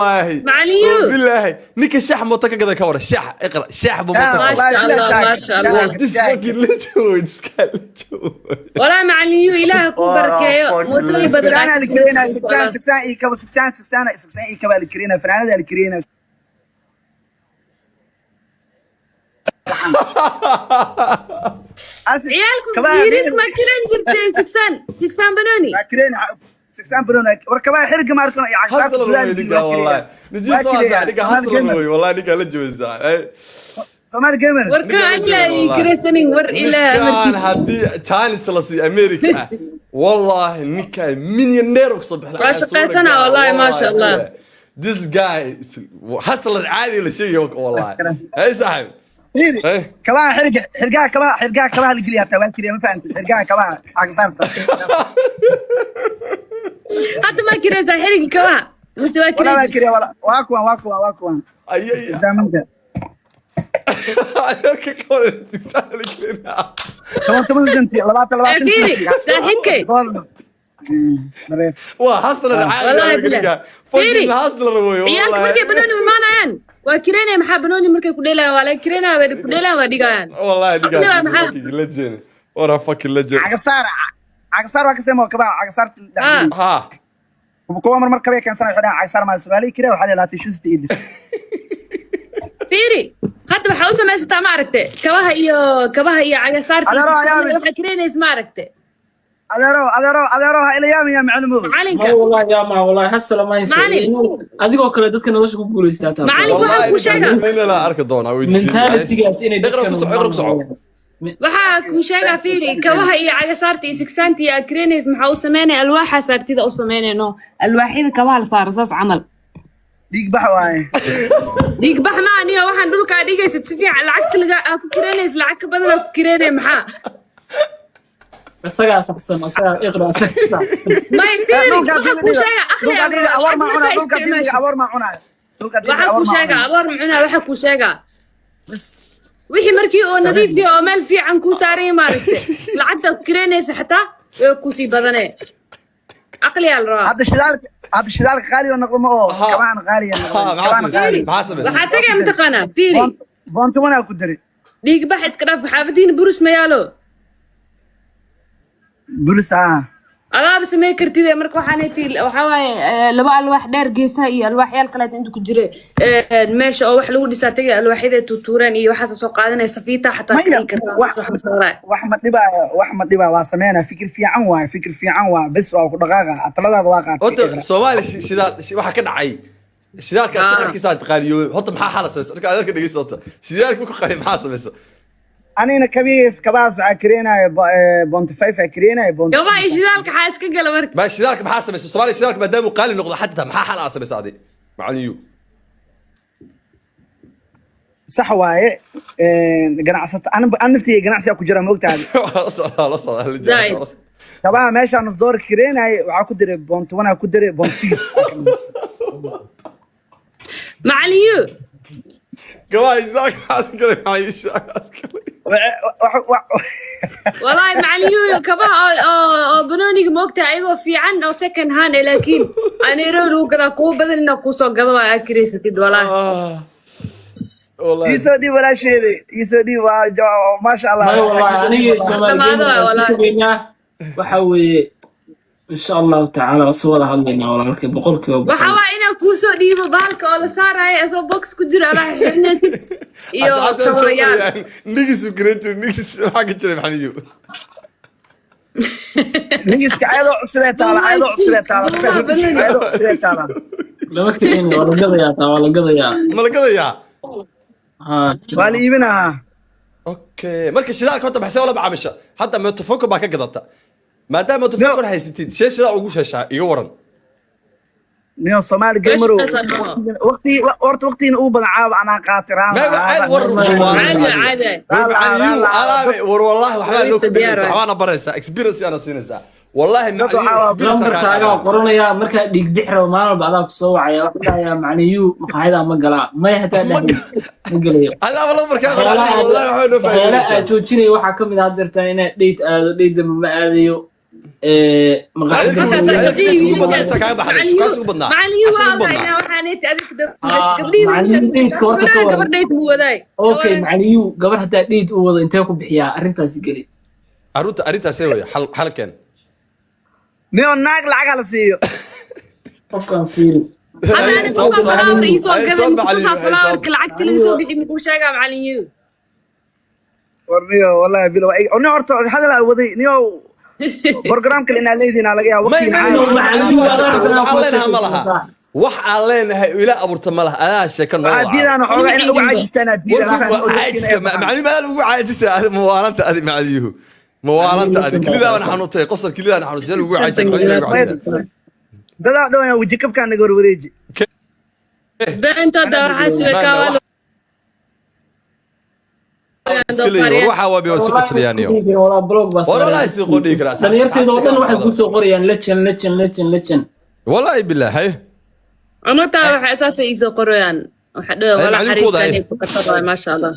Macalin. Bilaahi, ninka shax mooto ka gaday ka waran? Shax iqra, shax buu mooto ka Maasha gaday. Allah, maasha Allah. This fucking legend wey, this guy legend wey. Walaa macalin yu, Ilaaha kuu barakeeyo. Fucking Mootooyin legend. badan. Sigsaana la kireynaa, sigsaan, sigsaan iyo kaba, sigsaan, sigsaan, sigsaan iyo kabaa la kireynaa, fanaanada la kireynaa. Ciyaalku yiriis ma kiran jirteen sigsaan, sigsaan banooni? Waa kireynaa sigsaan banooni. War kabaha xiriga ma arkan iyo cagsaarta. Hustler wey ninka, wallahi. Nijiis waa saa ninka, hustler wey wallahi, ninka la joogaa. Somali Gamer. Warka alla kiraysanin, war Ilaah Ninkaan amarkiisa. Haddii chance la siiyo America ah, wallahi ninkaan millionaire kusoo bixi lahaa. Waa shaqaysanaa, wallahi, maasha Allah. This guy is hustler caadi la sheegayo wallahi. Hey saaxib. Fiiri, Hey. kabaha xiriga, xirgaha kabaha, xirgaha kabaha la geliya hataa waa kiriya, ma fahamtid? Xirgaha kabaha, cagsaarta. Hadda ma kiraysaa xiligi kabaha mise waa Walaa waa kiraysa? Kiriya wala, waa kuwan, waa kuwan, waa kuwan. Ay ay. Sigsaamanka. Adeerka ka waran sigsaan la keenaa? 10 10 senti, 20 20 Fiiri, senti. Saaxiibkay. Dareer. Waa hustler caadi. Wallahi Ninka billah. Fiiri. fucking hustler wey Ciyaalka wallahi. Markay banooni imaanayaan waa kireynaya. Maxaa banooni markay ku dheelayaan waa laga kireynaya, waa ku dheelayaan, waa dhigayaan. Wallahi Aqli waa ninkaan maxaa? Fucking legend, what a fucking legend. Cagasaar, cagasaar waa kasemo kabaha cagasaarta. Ah. Ha. Kuwa mar mar kabay keensanay, waxay dhahaan cagasaar maa Soomaaliya kiriya, waxaa la 25 senti iyo Fiiri, hadda waxaa u samaysataa, ma aragte, kabaha iyo kabaha iyo cagasaarta iyo Adeero, sigsaan. ayaa Waxaa kireynaysa, ma aragte? Adeero, adeero, adeero, ha ila yaamaya maclumow. Macalinka. May wallahi yaa ma wallahi hasala mayse. Macalin. Adigoo kale dadka nolosha ku guulaystaa taa. Macalin, waxaan kuu sheegaa. Mayna la arki doonaa way. Mentalitygaas inay Iqra ku soco, iqra ku soco. Waxaa kuu sheegaa, fiiri, kabaha iyo cagasaarta iyo sigsaanta iyo akrenays maxaa u sameynaya? Alwaaxa saartida u sameynayno, alwaaxyada kabaha la saaro saas camal. Dhiig bax waaye. Dhiigbax ma aniga, waxaan dhulkaa dhigaysa si fiican lacagta laga aa ku kireynaysa, lacag ka badan aa ku kireynaya, maxaa? Isagaa saxsan, isagaa iqra, isagaa saxsan. May, fiiri, Dhulka waxaa kuu sheegaa aqli. Dhulka diiga awoor ma cunaa, dhulka diiga awoor ma cunaa, dhulka diiga Waxaa awoor kuu ma sheegaa cunaa. Aboor macunaa, waxaa kuu sheegaa Bas. Wixii markii oo nadiif yahay oo meel fiican kuu saaran yahay, maaragtay, lacagta ku kireynaysa xataa way kusii badanee. Aqliyaa la rabaa. Hadda shidaalka, hadda shidaalka qaali oo noqdo ma oo Ha. kabahan qaali oo Ha, noqdo maxaa kabahan samaysay? qaali. Maxaa samaysay? Waxaa tagay mataqaanaa, fiiri. Boontumanaa ku daray. Dhiigbax iska dhaaf, xaafadiina burus ma yaalo? Bulis ah. Adaaba samey kartid ee. Marka waxaan tii waxaa waaye laba alwaax dheer geesaha iyo alwaaxyaal kaleeto inta ku jire, meesha oo wax lagu dhisaa tagay, alwaaxyada tuutuureen iyo waxaas soo qaadanaya, safiita xataa Maya, ka dhigi kartaa wax la saaraa. Wax ma dhibaayo, wax ma dhibaayo, waa sameynaa. Fikir fiican waaye, fikir fiican waa, bes waa ku dhaqaaqa, taladaada waa qaatay. Horta Iqra. Soomaali shidaal waxaa ka dhacay shidaalka sicirkiisa qaaliyoobay. Horta maxaa xala samaysa marka adeerka dhegeysta? Horta shidaalka markuu qaaliyo maxaa samaysa? Anina kabiis kabahaas waxaa kareenaya boonti five aa kareenaya, boonti Gabaha iyo six. Shidaalka xaa iska gala marka? Ma shidaalka maxaa samaysa? Soomaaliya shidaalka maadaama uu qaali noqdo xataa maxaa xal aa samaysa adi, macalin? Sax waaye, ganacsata an naftiyga ganacsiga ku jira, ma ogtahay? La socdaa, la socdaa la Zaid. jecel. Kabaha meeshaa nus door kareenaya waxaa ku diray boonti one aa ku diray, boonti six. Macalin yu. Gabaha shidaalka maxaa iska galay? Maxaa shidaalka iska galay? Walaahi macalin yu, kabaha oo banooniga moogtahay ayagoo fiican oo second hand eh, laakiin Nairobi lagu gadaa, kuwo badan inaa kuusoo gado waa aa kireysatid walaahi. Ah. Wallahi. Iisoo dhiib walaasheeda, iisoo dhiib, waa maasha Allah. May wallahi anigii Soomaali Dhamaado Gamer waa waan isku walahi. tegaynaa. Waxa weeye insha Allahu tacaala waa soo wada hadlaynaa walaalkay, 100%. Waxaa waa inaan kuusoo dhiibo bahalka oo la saaraayo asoo box ku jira adaa xirnatid iyo Asxaabta soo kabayaal. qorayaan nigisu garan jiray, nigis maxaa ka jiray, maxaniyo? Nigiska ayadoo cusubee taala, ayadoo cusubee taala, ayadoo cusubee taala. Lama kicin, waa la gadayaa, taa waa la gadayaa. Ma la gadayaa? Ha. Waa la iibinahaa. Okay, marka shidaalka horta maxay ula macaamisha hadda? Motofoco baa ka gadata maadaama motofoco haysatid, shee shidaal ugu sheeshaa iga waran? Niyo Soomaali Gamerow, Meesha kaasoo. Waqti horta waqtiina ugu badan caawa anaa qaatiraan. ما عاد war. Caadi caadi. Alaabe war, wallahi waxbaa loo Diyaar kordhinaysa, waay. waxbaana baraysaa, experience ana siinaysaa wallahi. Dad waxaa waa experience Lambarkaaga waa qoranayaa markaa dhiig bix rabo, maalin walba adaa ku soo wacaya, waxaa dhahayaa macniyuu maqaaxidaa ma galaa, maya hataa dhahday ma gelayo. Adaaba lambarkaa qoray, wallahi waxbaa noo Waxyaalaha faa'iideynaysaa. aad joojinaya waxaa ka mid ah haddeertaan inaad date aado, date dambe ma aadayo. Maqaaxida. Markaas Markaas adeerka gabdhihii ugu badnaa, wiilashaas isa kaaga baxday, shukaansi ugu badnaa, macalin yuu casho waa ugu ogaa badnaa. inaa waxaanay adig Ah, gabdhihii macallin wiilashaas date-ka horta ka gabdhaha waran. gabar date mu wadaay. Okay, macaliyuu gabar haddaa date u wado, intee ku bixiyaa arrintaasi geli? Arrinta arrintaasee wey xalkeen. Niyo, naag lacaga la siiyo. Qofkan fiiri. Hadda ani Soo kuwa flower ii soo ay, gaday, soo muku macallin, saa ay, flowerka lacagta laga soo bixi, muku sheegaa macallin yuu. War niyo, wallahi bila niyo, horta hadal aa waday niyo, program kale inaa leediin aa laga yaaba May waqtiina may caadi. Macallin, wax waa aan leenahay ma laha, wax aan leenahay ila abuurta ma laha, adaa sheeko noo Waxaa wacaa. diidaan xoogaa in lagu caajistaan aa diidaan, ma fahamta, oo dadkiina caajiska ay baxaan. Macallin, maa lagu caajisa? Adi mawaalanta, adi macaliyuhu mawaalanta, adi kelidaana xanuuntay, qosol kelidaana xanuuntay, lagu caajisa, macallin lagu caajisa. Dadaa dhawaan weji kabkaan naga warwareeji. Beenta hadda waxaa suwekaa waa Iska leeyahay, war waxaa waa biyo si qosliyaaniyo. Walaa blog baa War walaa si qodhi karaa. Dhalinyarteeda oo dhan waxay kusoo qorayaan legend, legend, legend, legend. Wallahi billah, hay. Ama taa waxay asaasa ii soo qorayaan, waxa dhawa Ay, wala macallin kuwada, ay. xariiftan ku kataba, maasha Allah.